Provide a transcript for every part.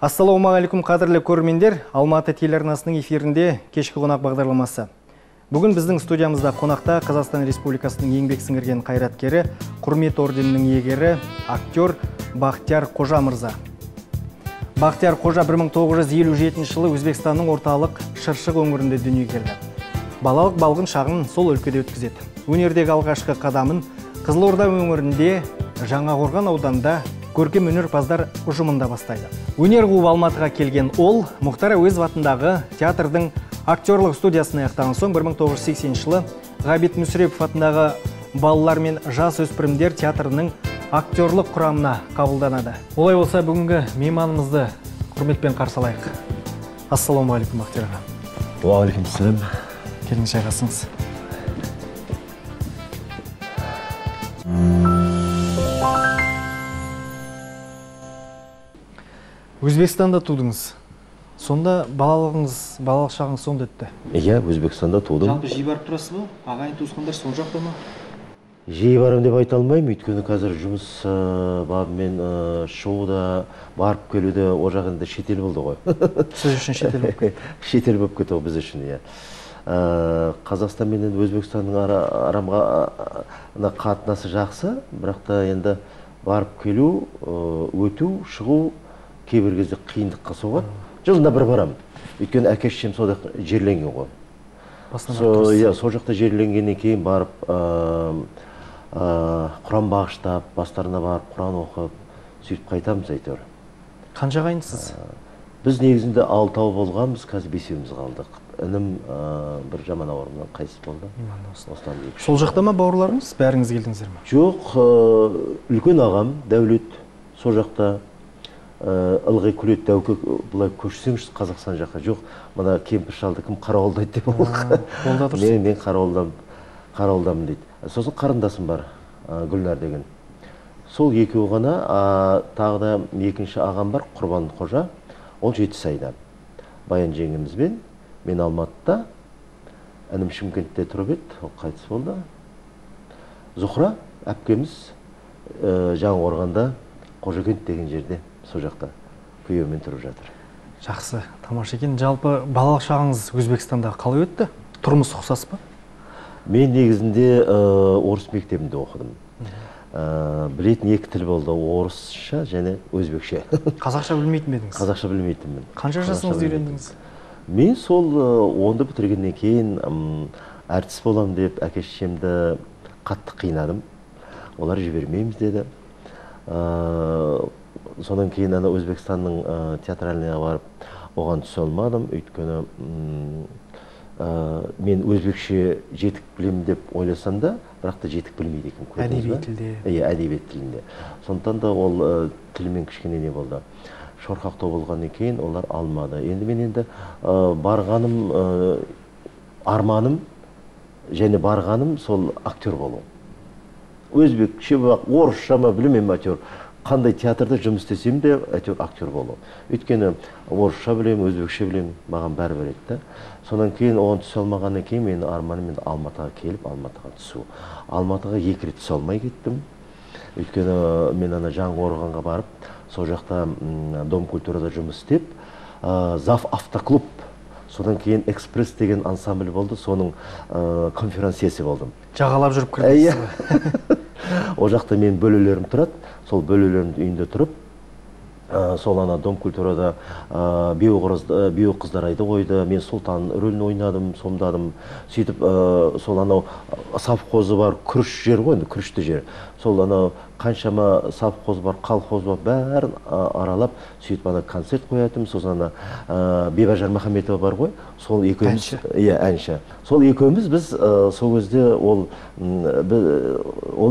Ассалаумағалейкум, қадірлі көрермендер. Алматы телеарнасының эфирінде кешкі қонақ бағдарламасы. Бүгін біздің студиямызда қонақта Қазақстан Республикасының еңбек сіңірген қайраткері, Құрмет орденінің иегері, актер Бақтияр Қожа мырза. Бақтияр Қожа 1957 жылы Өзбекстанның орталық Шыршық өңірінде дүниеге келді. Балалық балғын шағын сол өлкеде өткізеді. Өнердегі алғашқы қадамын Қызылорда өңірінде Жаңақорған ауданында көркем өнерпаздар ұжымында бастайды. Өнер қуып Алматыға келген ол Мұхтар Әуезов атындағы театрдың актерлық студиясын аяқтаған соң 1980 жылы Ғабит Мүсірепов атындағы балалар мен жас өспірімдер театрының актерлық құрамына қабылданады. Олай болса, бүгінгі мейманымызды құрметпен қарсы алайық. Ассалаумағалейкум, Бақтияр аға. Уағалейкумассалам. Келіңіз, жайғасыңыз. Өзбекстанда тудыңыз. Сонда балалығыңыз, балалық шағыңыз сонда өтті? Иә, Өзбекстанда тудым. Жалпы жиі барып тұрасыз ба? Ағайын туысқандар сол жақта ма? Жиі барам деп айта алмаймын, өйткені қазір жұмыс бабымен шығуда, барып келуде ол жақ енді шетел болды ғой. Сіз үшін шетел болып кетті? Шетел болып кетті ғой біз үшін, иә. Қазақстан мен енді Өзбекстанның арамға қатынасы жақсы, бірақ та енді барып келу, өту, шығу кейбір кезде қиындыққа соғады. Жылына бір барамын. Өйткені әке шешем сол жақта жерленген ғой. Иә, сол жақта жерленгеннен кейін барып Құран бағыштап, бастарына барып Құран оқып, сөйтіп қайтамыз әйтеуір. Қанша ағайындысыз? Біз негізінде 6 болғанбыз, қазір 5-еуміз қалдық. Інім бір жаман ауруынан қайтыс болды. Осыдан екі үш Сол жақта ма бауырларыңыз? Бәріңіз келдіңіздер ме? Жоқ, үлкен ағам Дәулет сол жақта. Ылғи күледі, Дәуке былай көшсеңші Қазақстан жаққа. Жоқ, мына кемпір шалды кім қарауылдайды деп ол. Қолда тұрсын. Мен қарауылдамын дейді. Сосын қарындасым бар, Гүлнар деген. Сол екеуі ғана, тағы да екінші ағам бар, Құрбан Қожа. Ол Жетісайда. Баян жеңгемізбен, мен Алматыда, інім Шымкентте тұрып еді, ол қайтыс болды. Зухра әпкеміз Жаңақорғанда Қожакент деген жерде, сол жақта күйеуімен тұрып жатыр. Жақсы, тамаша екен. Жалпы балалық шағыңыз Өзбекстанда қалай өтті? Тұрмыс ұқсас па? Мен негізінде орыс мектебінде оқыдым. Білетін екі тіл болды, орысша және өзбекше. Қазақша білмейтін бе едіңіз? Қазақша білмейтінмін. Қанша жасыңызда үйрендіңіз? Мен сол 10-ды бітіргеннен кейін әртіс болам деп әке шешемді қатты қинадым. Олар жібермейміз деді. Содан кейін ана Өзбекстанның театральныйға барып, оған түсе алмадым. Өйткені мен өзбекше жетік білемін деп ойласам да, бірақ та жетік білмейді екенмін, көрдіңіз ба? Әдеби тілде. Иә, әдеби тілінде. Сондықтан да ол тілмен кішкене не болды. Шорқақтау болғаннан кейін олар алмады. Енді мен енді барғаным, арманым және барғаным сол актер болу. Өзбекше ма, орысша ма білмеймін, әйтеуір қандай театрда жұмыс істесем де әйтеуір актер болу. Өйткені орысша білемін, өзбекше білемін, маған бәрібір еді да. Содан кейін оған түсе алмағаннан кейін менің арманым енді Алматыға келіп, Алматыға түсу. Алматыға 2 рет түсе алмай кеттім. Өйткені мен ана Жаңақорғанға барып, сол жақта Дом культурада жұмыс істеп, Зав автоклуб, содан кейін Экспресс деген ансамбль болды, соның конферансьесі болдым. Жағалап жүріп кірдіңіз бе? Ол жақта менің бөлелерім тұрады, сол бөлелерімді үйінде тұрып, сол ана Дом культурада бию қыздар айды қойды, мен сұлтан рөлін ойнадым, сомдадым. Сөйтіп, сол анау совхозы бар, күріш жер ғой енді, күрішті жер. Сол анау қаншама совхоз бар, колхоз бар, бәрін аралап, сөйтіп ана концерт қоятынмын. Сосын ана Бибажар Махаметова бар ғой, сол екеуміз, иә, әнші. Сол екеуміз біз сол кезде ол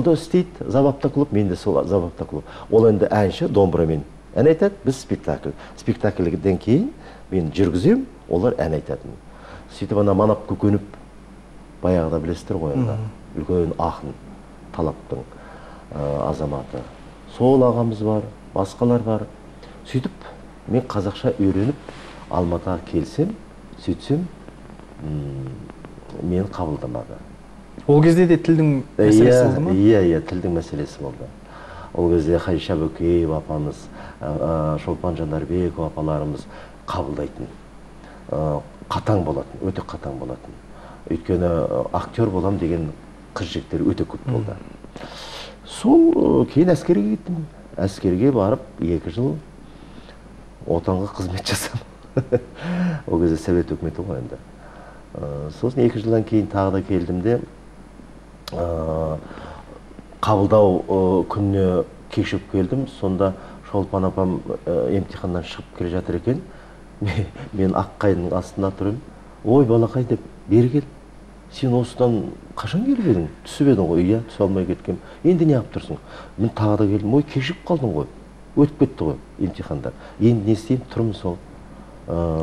да істейді Зав автоклуб, мен де сол Зав автоклуб. Ол енді әнші, домбырамен ән айтады, біз спектакль. Спектакльден кейін мен жүргіземін, олар ән айтатын. Сөйтіп ана Манап Көкеніп, баяғыда білесіздер ғой енді, үлкен ақын, талаптың азаматы. Сол ағамыз бар, басқалар бар. Сөйтіп мен қазақша үйреніп Алматыға келсем, сөйтсем, мені қабылдамады. Ол кезде де тілдің мәселесі болды ма? Иә, иә, тілдің мәселесі болды. Ол кезде Хадиша Бөкеева апамыз, Шолпан Жандарбекова апаларымыз қабылдайтын. Қатаң болатын, өте қатаң болатын. Өйткені актер болам деген қыз жігіттер өте көп болды. Сол кейін әскерге кеттім. Әскерге барып 2 жыл отанға қызмет жасадым. Ол кезде Совет өкіметі ғой енді. Сосын 2 жылдан кейін тағы да келдім де, қабылдау күніне кешігіп келдім. Сонда Шолпан апам емтиханнан шығып келе жатыр екен. Мен аққайыңның астында тұрмын. Ой, балақай деп, бері кел. Сен осыдан қашан келіп едің? Түсіп едің ғой. Иә, түсе алмай кеткем. Енді не қылып тұрсың? Мен тағы да келдім. Ой, кешігіп қалдың ғой. Өтіп кетті ғой емтихандар. Енді не істеймін? Тұрмын сол.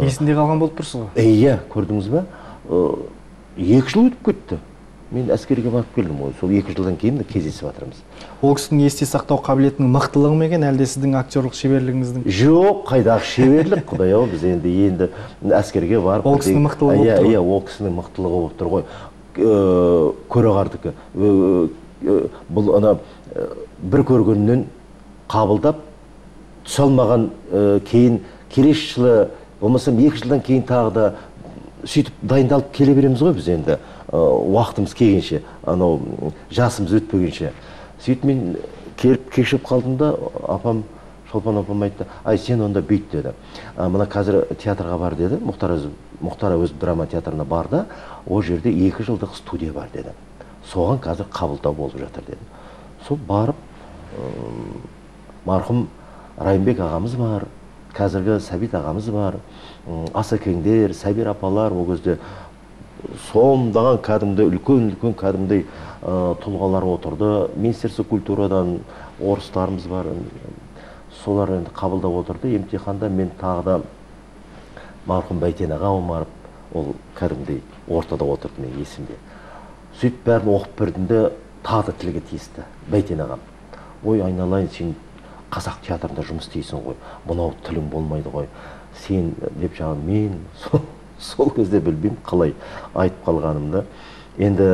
Есінде қалған болып тұрсыз ғой? Иә, көрдіңіз ба? 2 жыл өтіп кетті. Мен әскерге барып келдім ғой. Сол 2 жылдан кейін де кездесіп жатырмыз. Ол кісінің есте сақтау қабілетінің мықтылығы ма екен, әлде сіздің актерлық шеберлігіңіздің? Жоқ, қайдағы шеберлік, құдай ау, біз енді әскерге барып Ол кісінің мықтылығы болып тұр ғой. Иә, ол кісінің мықтылығы болып тұр ғой. Көреғардікі. Бұл ана бір көргеннен қабылдап түсе алмаған, кейін келесі жылы, болмаса 2 жылдан кейін тағы да сөйтіп дайындалып келе береміз ғой біз енді. Уақытымыз келгенше, анау жасымыз өтпегенше. Сөйтіп мен келіп кешігіп қалдым да, апам, Шолпан апам айтты, ай, сен онда бүйт деді. Мына қазір театрға бар деді, Мұхтар Әуезов драма театрына бар да, ол жерде 2 жылдық студия бар деді. Соған қазір қабылдау болып жатыр деді. Сол барып, марқұм Райымбек ағамыз бар, қазіргі Сәбит ағамыз бар, Асакеңдер, Сәбир апалар, ол кезде сомдаған кәдімгі үлкен-үлкен кәдімгідей тұлғалар отырды. Министерство культурадан орыстарымыз бар, солар енді қабылдап отырды. Емтиханда мен тағы да марқұм Бәйтен аға Омаров, ол кәдімгідей ортада отырды мен есімде. Сөйтіп бәрін оқып бердім де, тағы да тілге тиісті Бәйтен ағам. Ой, айналайын, сен қазақ театрында жұмыс істейсің ғой, мынау тілің болмайды ғой, сен деп жаңа мен сол кезде білмеймін қалай айтып қалғанымды. Енді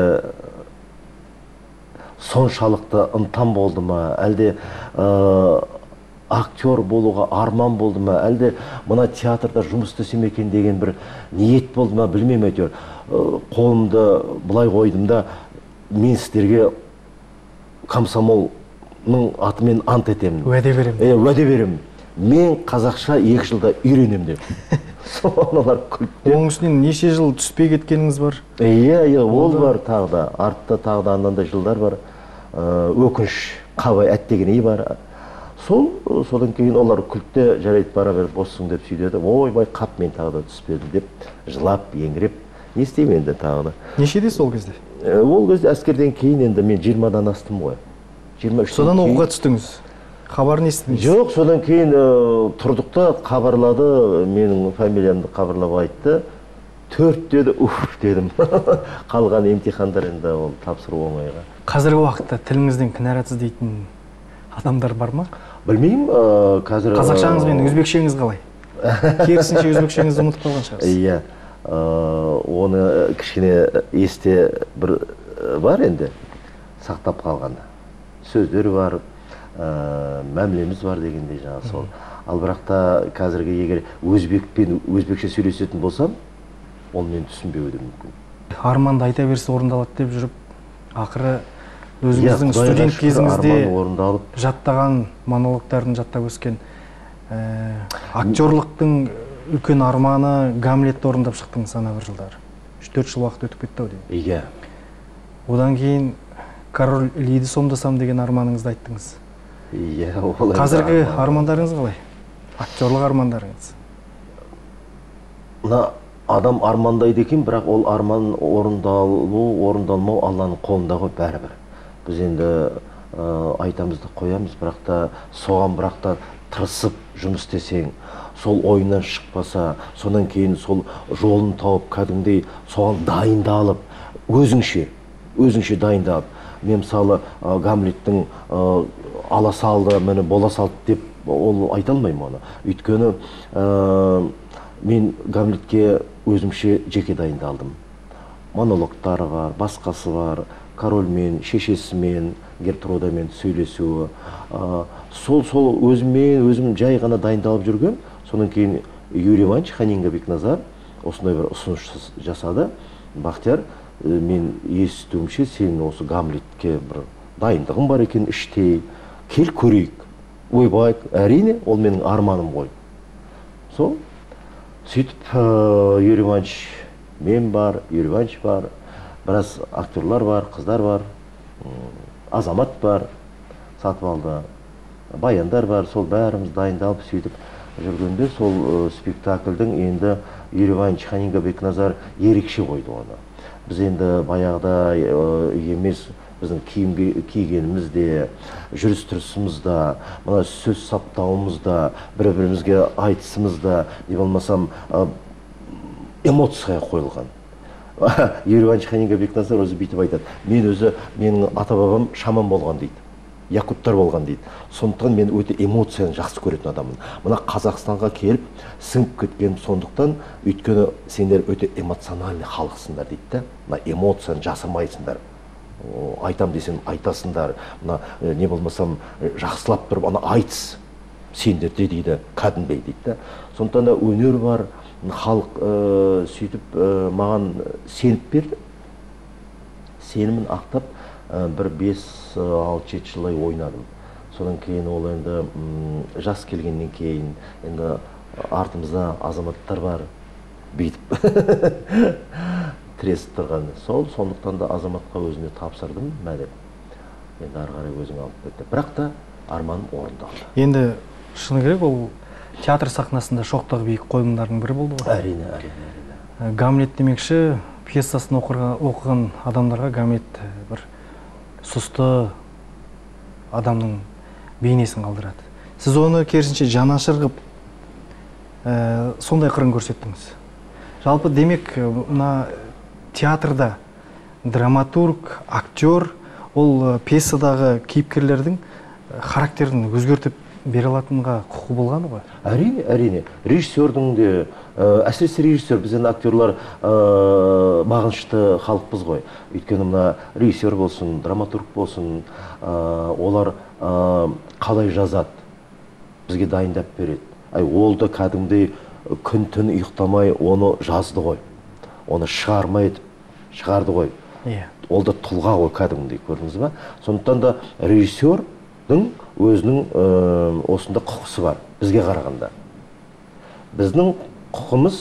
соншалықты ынтам болды ма, әлде актер болуға арман болды ма, әлде мына театрда жұмыс істесем екен деген бір ниет болды ма, білмеймін әйтеуір. Қолымды былай қойдым да, мен сіздерге комсомолның атымен ант етемін. Уәде беремін. Уәде беремін. Мен қазақша 2 жылда үйренемін деп. Соналар күліп. Оның үстінен неше жыл түспей кеткеніңіз бар? Иә, иә, ол бар тағы да. Артта тағы да анандай жылдар бар. Өкініш, қабай әттегеней бар. Сол, содан кейін олар күлді, жарайды, бара бер, боссың деп сөйледі. Ойбай, қап, мен тағы да түспедім деп жылап, еңіреп. Не істеймін енді тағы да? Нешеде сол кезде? Ол кезде әскерден кейін енді мен 20-дан астым ғой. 23-тен Содан кейін оқуға түстіңіз? Хабарын естідіңіз? Жоқ, содан кейін тұрдық та хабарлады, менің фамилиямды хабарлап айтты. 4 деді, уф дедім. Қалған емтихандар енді ол тапсыру оңайға. Қазіргі уақытта тіліңізден кінәрат іздейтін адамдар бар ма? Білмеймін, қазір, Қазақшаңыз бен өзбекшеңіз қалай? Керісінше өзбекшеңізді ұмытып қалған шығарсыз. Иә, оны кішкене есте бір бар енді, сақтап қалған. Сөздер бар, мәмілеміз бар дегендей жаңа сол. Ал бірақ та қазіргі егер өзбекпен өзбекше сөйлесетін болсам, ол мені түсінбеуі де мүмкін. Арманды айта берсе орындалады деп жүріп, ақыры өзіңіздің Иә, Құдайға студент шүкір, кезіңізде арман орындалып. жаттаған монологтарын жаттап өскен, актерлықтың үлкен арманы Гамлетті орындап шықтыңыз ана бір жылдары. 3-4 жыл уақыт өтіп кетті ау деймін. Иә. Одан кейін Король Лиді сомдасам деген арманыңызды айттыңыз. Иә, ол енді Қазіргі арман. армандарыңыз қалай? Актерлық армандарыңыз? Мына адам армандайды екен, бірақ ол арман орындалу, орындалмау Алланың қолында ғой бәрібір. Біз енді айтамыз да қоямыз, бірақ та соған бірақ та тырысып жұмыс істесең, сол ойынан шықпаса, содан кейін сол жолын тауып, кәдімгідей соған дайындалып, өзіңше дайындалып. Мен мысалы, Гамлеттің, ала салды, міне бола салды деп ол айта алмаймын оны. Өйткені, мен Гамлетке өзімше жеке дайындалдым. Монологтары бар, басқасы бар, корольмен, шешесімен, Гертрудамен сөйлесуі. Сол өзіммен өзім жай ғана дайындалып жүрген. Содан кейін Юрий Иванович Ханинга Бекназар осындай бір ұсыныс жасады. Бақтияр, мен естуімше, сен осы Гамлетке бір дайындығың бар екен іштей, кел көрейік. Ойбай, әрине, ол менің арманым ғой. Сол, сөйтіп Юрий Иванович мен бар, Юрий Иванович бар, біраз актерлар бар, қыздар бар, Азамат бар, сатып алды, баяндар бар, сол бәріміз дайындалып сөйтіп жүргенде сол спектакльдің енді Юрий Иванович Ханинга Бекназар ерекше қойды оны. Біз енді баяғыда емес, біздің киігеніміз де, жүріс-тұрысымыз да, мына сөз саптауымыз да, бір-бірімізге айтысымыз да, не болмасам эмоцияға қойылған. Юрий Иванович Ханинга Бекназар өзі бүйтіп айтады: мен өзі, менің ата-бабам шаман болған дейді, якуттар болған дейді. Сондықтан мен өте эмоцияны жақсы көретін адаммын. Мына Қазақстанға келіп сіңіп кеткен сондықтан, өйткені сендер өте эмоциональный халықсыңдар дейді да. Мына эмоцияны жасырмайсыңдар. Айтам десең айтасыңдар. Мына не болмасам жақсылап тұрып ана айтыс сендерде дейді, кәдімгідей дейді да. Сондықтан да өнер бар, халық сөйтіп маған сеніп берді. Сенімін ақтап бір 5-6-7 жылдай ойнадым. Содан кейін ол енді жас келгеннен кейін енді артымызда азаматтар бар бүйтіп тіресіп тұрған. Сол, сондықтан да азаматқа өзіне тапсырдым, мә деп. Енді ары қарай өзің алып кетті. Бірақ та арманым орындалды. Енді шыны керек, ол театр сахнасында шоқтығы биік қойылымдардың бірі болды ғой. Әрине, әрине, әрине. Гамлет демекші, пьесасын оқыған адамдарға Гамлет бір сұсты адамның бейнесін қалдырады. Сіз оны керісінше жанашыр қылып, сондай қырын көрсеттіңіз. Жалпы демек, мына театрда драматург, актер, ол пьесадағы кейіпкерлердің характерін өзгертіп бере алатынға құқы болғаны ғой? Әрине, әрине. Режиссердің де, әсіресе режиссер, біз енді актерлар бағынышты халықпыз ғой. Өйткені мына режиссер болсын, драматург болсын, олар қалай жазады, бізге дайындап береді. Ай, ол да кәдімгідей күн-түн ұйықтамай оны жазды ғой. Оны шығарма етіп шығарды ғой. Ол да тұлға ғой кәдімгідей, көрдіңіз ба? Сондықтан да режиссердің өзінің осында құқысы бар, бізге қарағанда. Біздің құқымыз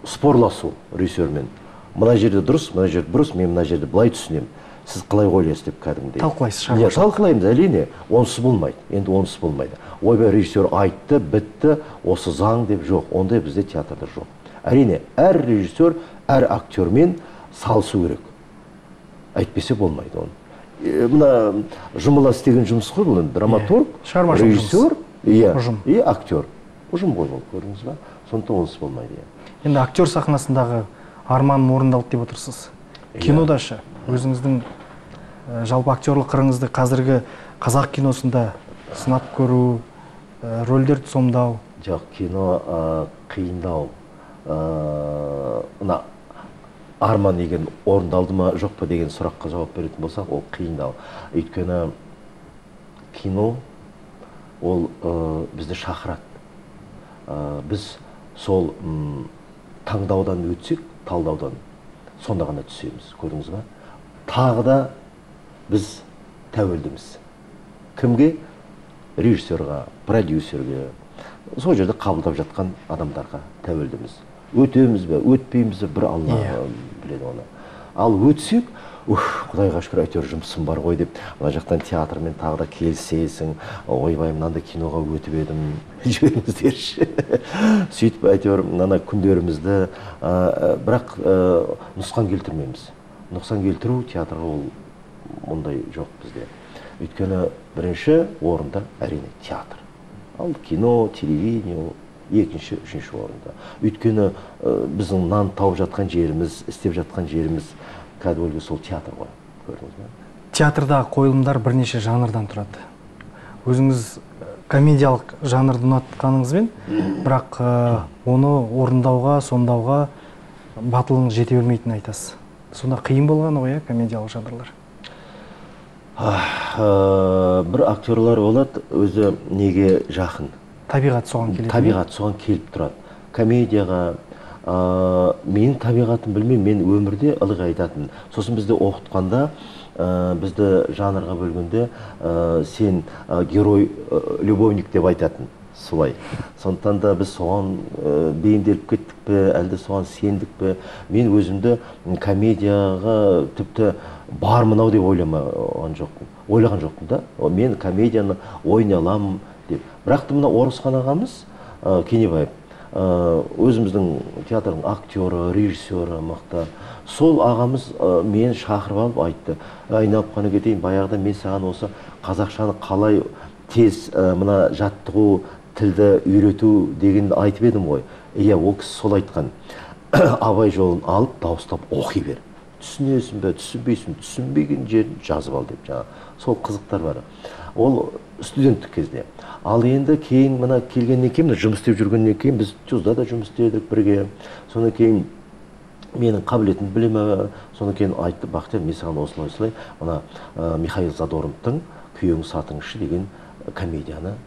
спорласу режиссермен. Мына жерде дұрыс, мына жерде бұрыс, мен мына жерде былай түсінемін. Сіз қалай ойлайсыз деп кәдімгідей. Талқылайсыз, Иә, талқылаймыз, әрине. Онсыз болмайды. Енді онсыз болмайды. Ойбай, режиссер айтты, бітті, осы заң деп жоқ. Ондай бізде театрда жоқ. Әрине, әр режиссер, әр актермен салысу керек. Әйтпесе болмайды оны. Мына жұмыла істеген жұмыс қой бұл енді. Драматург, режиссер, и актер. Ұжым ғой бұл, көрдіңіз ба? Сондықтан онсыз болмайды. Енді актер сахнасындағы арманым орындалды деп отырсыз. Кинода шы, өзіңіздің жалпы актерлық қырыңызды қазіргі қазақ киносында сынап көру, рөлдерді сомдау. Жоқ, кино қиындау. Мына арман деген орындалды ма, жоқ па деген сұраққа жауап беретін болсақ, ол қиындау. Өйткені кино ол бізді шақырады. Біз сол таңдаудан өтсек, талдаудан, сонда ғана түсеміз, көрдіңіз ба? Тағы да біз тәуелдіміз. Кімге? Режиссерға, продюсерге, сол жерде қабылдап жатқан адамдарға тәуелдіміз. Өтеміз бе, өтпейміз бе, бір Алла біледі оны. Ал өтсек, уф, Құдайға шүкір, әйтеуір жұмысым бар ғой деп, мына жақтан театрмен тағы да келісесің, ойбай, мынандай киноға өтіп едім, жіберіңіздерші. Сөйтіп әйтеуір мына күндерімізді, бірақ нұсқан келтірмейміз. Нұқсан келтіру театрға ол мұндай жоқ бізде. Өйткені бірінші орында әрине театр. Ал кино, телевидение ол екінші, үшінші орында. Өйткені біздің нан тауып жатқан жеріміз, істеп жатқан жеріміз кәдімгі сол театр ғой, көрдіңіз бе? Театрдағы қойылымдар бірнеше жанрдан тұрады. Өзіңіз комедиялық жанрды ұнатқаныңызбен, бірақ оны орындауға, сомдауға Батылыңыз жете бермейтінін айтасыз. Сонда қиын болғаны ғой, комедиялық жанрлар? Бір актерлар болады, өзі неге жақын. Табиғат соған келеді. Табиғат соған келіп тұрады. Комедияға менің табиғатым білмеймін, мен өмірде ылғи айтатын. Сосын бізді оқытқанда, бізді жанрға бөлгенде, сен герой, любовник деп айтатын. Солай. Сондықтан да біз соған бейімделіп кеттік пе, әлде соған сендік пе? Мен өзімді комедияға тіпті бар мынау деп ойламаған жоқпын. Ойлаған жоқпын да. Мен комедияны ойнай аламын деп. Бірақ та мына Орысхан ағамыз, Кенебаев, өзіміздің театрдың актері, режиссері мықты. Сол ағамыз мені шақырып алып айтты. Айналып қана кетейін, баяғыда мен саған осы қазақшаны қалай тез мына жаттығу, тілді үйрету дегенді айтып едім ғой. Иә, ол кісі сол айтқан. Абай жолын алып, дауыстап оқи бер. Түсінесің бе, түсінбейсің, түсінбеген жерін жазып ал деп жаңа. Сол қызықтар бар. Ол студенттік кезде. Ал енді кейін мына келгеннен кейін, мына жұмыс істеп жүргеннен кейін біз ТЮЗда да жұмыс істедік бірге. Содан кейін менің қабілетімді біле ме, содан кейін айтты, Бақтияр, мен саған осылай осылай мына Михаил Задорновтың Күйеуің сатыңызшы деген комедияны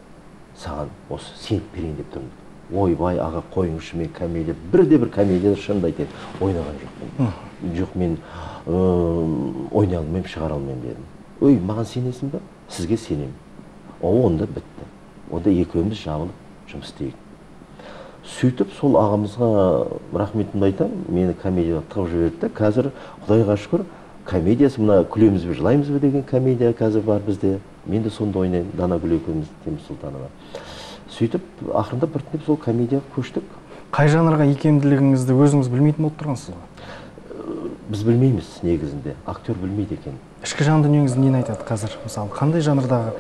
саған осы сеніп берейін деп тұрмын. Ойбай, аға, қойыңызшы, мен комедия, бірде-бір комедия, шынымды айтайын, ойнаған жоқпын. Жоқ, мен ойнай алмаймын, шығара алмаймын дедім. Ой, маған сенесің бе? Сізге сенемін. Онда бітті. Онда екеуміз жабылып жұмыс істейік. Сөйтіп сол ағамызға рахметімді айтамын, мені комедияға тығып жіберді де, қазір Құдайға шүкір, комедиясы мына күлеміз бе, жылаймыз бе деген комедия қазір бар бізде. Мен де сонда ойнаймын, Данагүл екеуміз, Темір Сұлтанова. Сөйтіп ақырындап біртіндеп сол комедияға көштік. Қай жанрға икемділігіңізді өзіңіз білмейтін болып тұрғансыз ғой? Біз білмейміз негізінде, актер білмейді екен. Ішкі жан дүниеңіз нені айтады қазір? Мысалы, қандай жанрдағы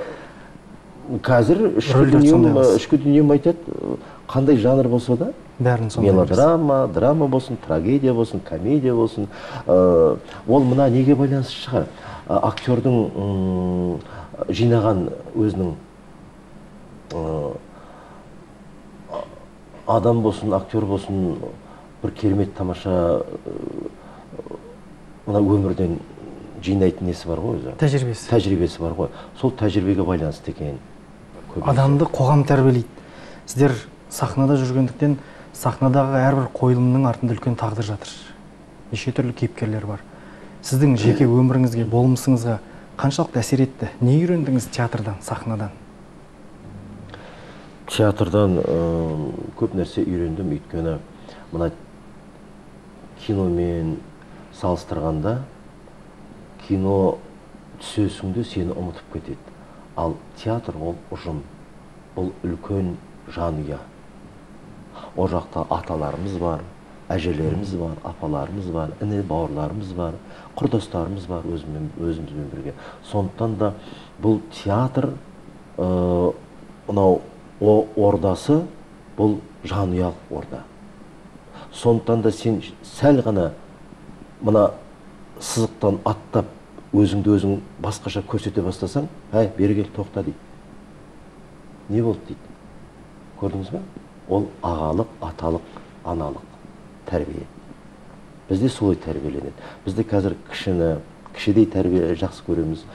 қазір ішкі дүнием айтады, қандай жанр болса да, бәрін сондай. Мелодрама, драма болсын, трагедия болсын, комедия болсын. Ол мына неге байланысты шығар? Актердің жинаған өзінің адам болсын, актер болсын, бір керемет тамаша мына өмірден жинайтын несі бар ғой өзі? Тәжірибесі. Тәжірибесі бар ғой. Сол тәжірибеге байланысты екен. Адамды қоғам тәрбиелейді. Сіздер сахнада жүргендіктен сахнадағы әрбір қойылымның артында үлкен тағдыр жатыр. Неше түрлі кейіпкерлер бар. Сіздің жеке өміріңізге, болмысыңызға қаншалықты әсер етті? Не үйрендіңіз театрдан, сахнадан? Театрдан көп нәрсе үйрендім, өйткені мына киномен салыстырғанда кино түсесің де сені ұмытып кетеді. Ал театр ол ұжым, бұл үлкен жанұя. О жақта аталарымыз бар, әжелеріміз бар, апаларымыз бар, іні бауырларымыз бар, құрдастарымыз бар өзімізбен бірге. Сондықтан да бұл театр, мынау ордасы, бұл жанұялық орда. Сондықтан да сен сәл ғана мына сызықтан аттап өзіңді өзің басқаша көрсете бастасаң, әй, бері кел, тоқта дейді. Не болды дейді. Көрдіңіз бе? Ол ағалық, аталық, аналық тәрбие. Бізде солай тәрбиеленеді. Бізде қазір кішіні, кішідей тәрбие жақсы көреміз.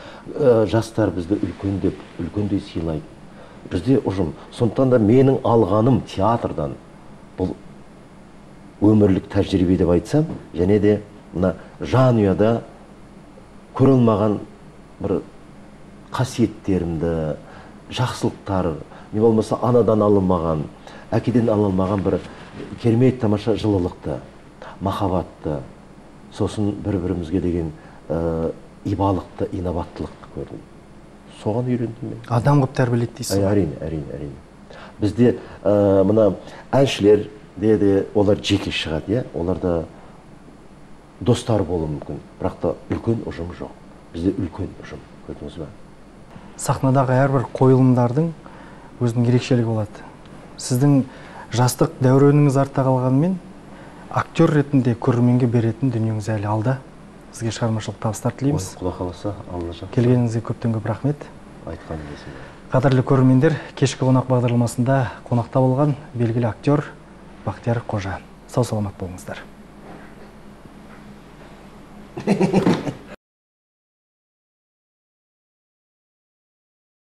Жастар бізді үлкен деп, үлкендей сыйлайды. Бізде ұжым. Сондықтан да менің алғаным театрдан бұл өмірлік тәжірибе деп айтсам, және де мына жанұяда көре алмаған бір қасиеттерімді, жақсылықтар, не болмаса анадан алынмаған, әкеден алынмаған бір керемет тамаша жылылықты, махаббатты, сосын бір-бірімізге деген ибалықты, инабаттылықты көрдім. Соған үйрендім мен. Адам қып тәрбиелейді дейсіз ғой? Әрине, әрине, әрине. Бізде мына әншілер де олар жеке шығады, иә? Оларда достар болуы мүмкін, бірақ та үлкен ұжым жоқ. Бізде үлкен ұжым, көрдіңіз бе? Сахнадағы әрбір қойылымдардың өзінің ерекшелігі болады. Сіздің жастық дәуреніңіз артта қалғанымен, актер ретінде көрерменге беретін дүниеңіз әлі алда. Сізге шығармашылық табыстар тілейміз. Құдай қаласа, Алла жақсы. Келгеніңізге көптен көп рахмет. Айтқаным есімде. Қадірлі көрермендер, кешкі қонақ бағдарламасында қонақта болған белгілі актер Бақтияр Қожа. Сау саламат болыңыздар.